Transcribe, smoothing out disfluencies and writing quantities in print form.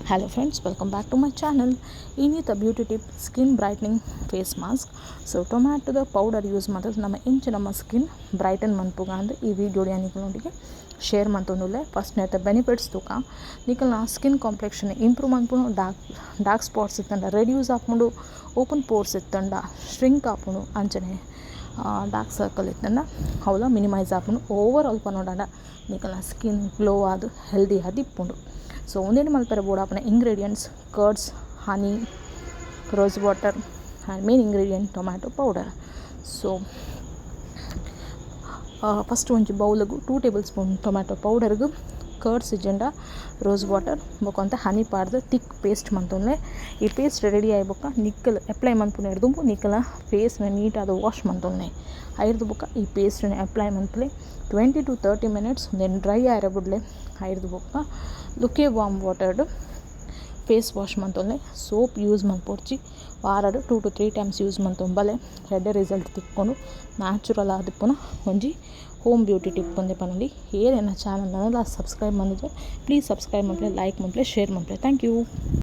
Hello friends, welcome back to my channel. ಇನಿತ beauty tip, skin brightening face mask. So ಟೊಮ್ಯಾಟೊದ powder use ಮಲ್ತುದು ನಮ ಎಂಚ ನಮ್ಮ skin brighten ಮನ್ಪುಗ ಅಂದ್ ಈ ವಿಡಿಯೋ ನಿಕಲ್ನೊಟ್ಟಿಗೆ ಶೇರ್ ಮಂತೊಂದುಲ್ಲೆ. ಫಸ್ಟ್ ನೆತ್ತ ಬೆನಿಫಿಟ್ಸ್ ತೂಕ. ನಿಕಲ್ನ ಸ್ಕಿನ್ ಕಾಂಪ್ಲೆಕ್ಷನ್ ಇಂಪ್ರೂವ್ ಮನ್ಪುಂಡು, ಡಾರ್ಕ್ ಡಾರ್ಕ್ ಸ್ಪಾಟ್ಸ್ ಇತ್ತಂಡ ರೆಡ್ಯೂಸ್ ಆಪುಂಡು, ಓಪನ್ ಪೋರ್ಸ್ ಇತ್ತಂಡ ಶ್ರಿಂಕ್ ಆಪುಂಡು, ಅಂಚನೆ ಡಾರ್ಕ್ ಸರ್ಕಲ್ ಇತ್ತಂಡ ಅವುಲ ಮಿನಿಮೈಸ್ ಆಪುಂಡು. ಓವರ್ ಆಲ್ ಪನೊಡಾಂಡ ನಿಕಲ್ನ ಸ್ಕಿನ್ ಗ್ಲೋ ಆದ್, ಹೆಲ್ದಿ ಆದ್ ಇಪ್ಪುಂಡು. ಸೊ ಉಂದೆನ್ ಮಲ್ಪೆರೆ ಬೋಡಾಪಿನ ingredients curds, honey, rose water and main ingredient tomato powder. So first ಒಂಜಿ ಬೌಲುಗು 2 ಟೇಬಲ್ ಸ್ಪೂನ್ ಟೊಮ್ಯಾಟೊ ಪೌಡರ್ಗ್ ಕರ್ಡ್ಸ್ ಇಜ್ಜಂಡ ರೋಸ್ ವಾಟರ್ ಬೊಕ ಹನಿ ಪಾಡ್ದ್ ತಿಕ್ ಪೇಸ್ಟ್ ಮಂತೊನ್ಲೆ. ಈ ಪೇಸ್ಟ್ ರೆಡಿ ಆಯಿ ಬೊಕ್ಕ ನಿಕಲ್ ಅಪ್ಲೈ ಮನ್ಪುನೆರ್ದ್ ದುಂಬು ನಿಕಲ್ನ ಫೇಸ್ನ್ ನೀಟಾದ್ ವಾಶ್ ಮಂತೊನ್ಲೆ. ಐರ್ದ್ ಬೊಕ್ಕ ಈ ಪೇಸ್ಟ್ನ್ ಅಪ್ಲೈ ಮನ್ಪುಲೆ. 20 ಟು 30 ಮಿನಿಟ್ಸ್ ಉಂದೆನ್ ಡ್ರೈ ಆಯೆರೆ ಬುಡ್ಲೆ. ಐರ್ದ್ ಬೊಕ್ಕ ಲುಕೆ ವಾರ್ಮ್ ವಾಟರ್ಡ್ ಫೇಸ್ ವಾಶ್ ಮಂತೊನ್ಲೆ. ಸೋಪ್ ಯೂಸ್ ಮನ್ಪೊಡ್ಚಿ. ವಾರಡ್ 2 ಟು 3 ಟೈಮ್ಸ್ ಯೂಸ್ ಮಂತೊಂಬಲೆ. ಎಡ್ಡೆ ರಿಸಲ್ಟ್ ತಿಕ್ಕುಂಡು. ನ್ಯಾಚುರಲ್ ಆದಿಪ್ಪುನ ಒಂಜಿ ಹೋಮ್ ಬ್ಯೂಟಿ ಟಿಪ್ ಪಂದ್ ಪನೊಲಿ. ಏರ್ ಎನ್ನ ಚಾನಲ್ ನನಲ ಸಬ್ಸ್ಕ್ರೈಬ್ ಮಂತುಜೆರ್, ಪ್ಲೀಸ್ ಸಬ್ಸ್ಕ್ರೈಬ್ ಮನ್ಪುಲೆ, ಲೈಕ್ ಮನ್ಪುಲೆ, ಶೇರ್ ಮನ್ಪುಲೆ. Thank you.